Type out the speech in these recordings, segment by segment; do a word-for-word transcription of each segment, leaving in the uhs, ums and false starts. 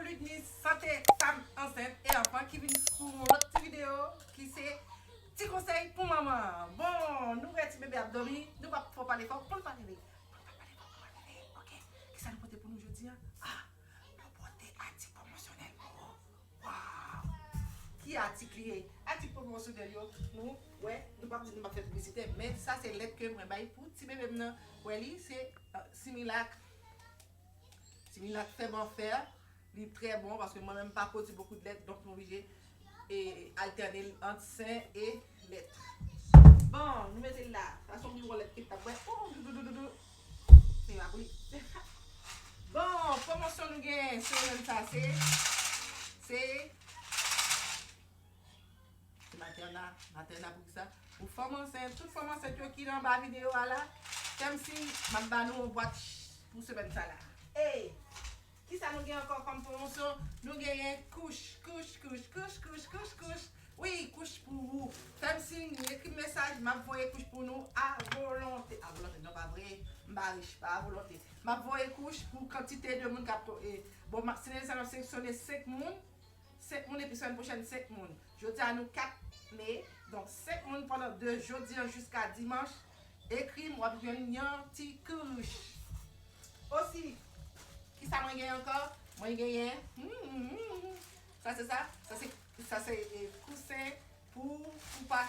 Ludny Santé, fanm ansent e anfan ki vin pou yon lòt ti videyo ki se ti konsèy pou manman. Bon, nou wè ti bebe ap dòmi, nou p ap fò pale fò pou l pa reve. Pou l pa pale fò pou l pa reve, oke? Kisa nou pote pou nou jodi a? Ah, nou pote atik pwomosyonèl pou ou. Waw! Ki atik li ye? Atik pwomosyonèl yo, nou wè, nou p ap di nou p ap fè piblisite, men sa se lèt ke mwen bay pou ti bebe m nan. Wè li, se, euh, Similak. Similak fèb anfè, li trè bon, paske mwen menm m pa pwodui bokou de lèt, donk m oblije e altène l ant sen e lèt. Bon, nou mete l la. Sa se yon miwo lèt ki t ap bwè. Oh, doudoudoudou. Se pa pou li. Bon, pwomosyon nou gen semèn sa, se, se, se Materna, Materna pou kisa? Pou fanm ansent, tout fanm ansent yo ki anba videyo a la, fè m siy, m ap ba nou yon bwat pou semèn sa la. Ey! Kisa nou gen ankò kòm pwomosyon? Nou genyen kouch, kouch, kouch, kouch, kouch, kouch, kouch. Wi, kouch pou ou. Fè m siy, ekri m mesaj, m ap voye kouch pou nou a volonte. A volonte, non, pa vre. M pa rich, pa a volonte. M ap voye kouch pou kantite de moun k ap to-, e, bon, ma-, semèn sa, n ap seleksyone senk moun. Senk moun, epi semèn pwochèn, senk moun. Jodi a, nou kat me. Donk, senk moun pandan de jodi a jiska dimanch. Ekri m, w ap jwenn yon ti kouch. Osi, kisa mwen genyen ankò? Mwen genyen, hmm, hmm, hmm, hmm. Sa se sa? Sa se, sa se, e, kousen pou, pou pa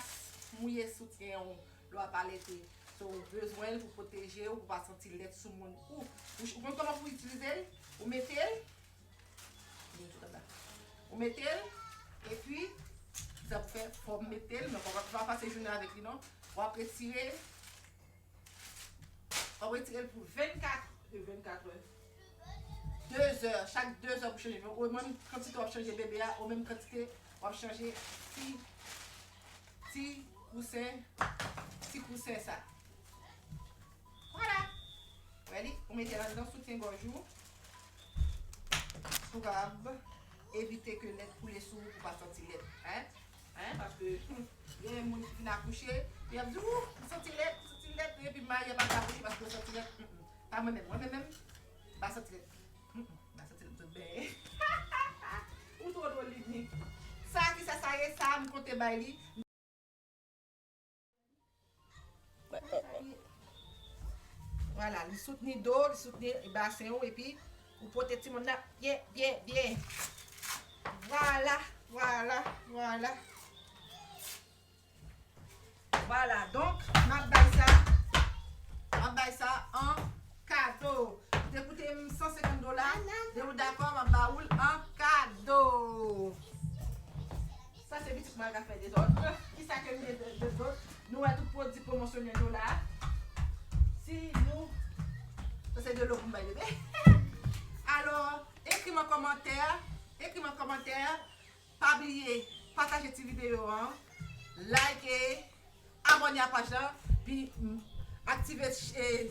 mouye soutyen ou lè w ap alete. So, ou bezwen l pou pwoteje w, pou pa santi lèt sou moun. Ou, ou, ou konn kòman pou itilize l? Ou mete l, li tout anba. Ou mete l, epi, sa pou fè, fò w mete l, men w pa, pa pase jounen avèk li non. W ap retire, w ap retire l pou vennkat, vennkat è. De zè, chak de zè pou chanje. Ou menm kantite w ap chanje bebe a, ou menm kantite w ap chanje ti, ti kousen, ti kousen sa. Vwala. Wè li, ou mete l anndan soutyen gòj ou pou kapab evite ke lèt koule sou ou, pou pa santi lèt. Hein? Hein? Paske, hmm, gen moun ki fin akouche, epi y ap di, ou, m santi lèt, m santi lèt, epi marye pa ka akouche paske yo santi lèt. Mm, mm. Pa mwen menm, mwen menm, menm, m pa santi lèt. Mm, mm, m pa santi lèt, m sot benyen. Ou twò dwòl, Ludny. Sa, kisa sa ye? Sa, m konte bay li. Vwala, li soutni do, li soutni basen ou, epi ou pote timoun nan byen, byen, byen. Vwala, vwala, vwala. Vwala, donk, m ap bay sa, m ap bay sa an kado. Ou te koute m san senkant dola, lè ou dakò, m ap ba ou l an kado. Sa se pitit mwen k ap fè dezòd. Kisa ke m gen de, dezòd? Nou wè tout pwodui pwomosyonèl yo la. Si nou, sa se dlo pou m bay bebe. Alò, ekri m an kòmantè, ekri m an kòmantè. Pa bliye pataje ti videyo an, like, abòne a paj la, pi, mm, aktive, eh,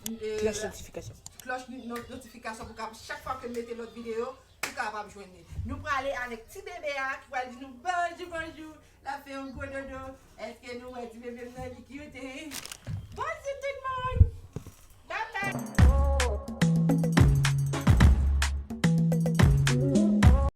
eh, klòch notifikasyon. Klòch no-, notifikasyon pou kap-, chak fwa ke m mete lòt videyo, ou kapab jwenn li. Nou prale avèk ti bebe a ki pral di nou bonjou, bonjou. L ap fè yon gwo dodo. Èske nou wè ti bebe m nan li cute? Bonjou tout moun!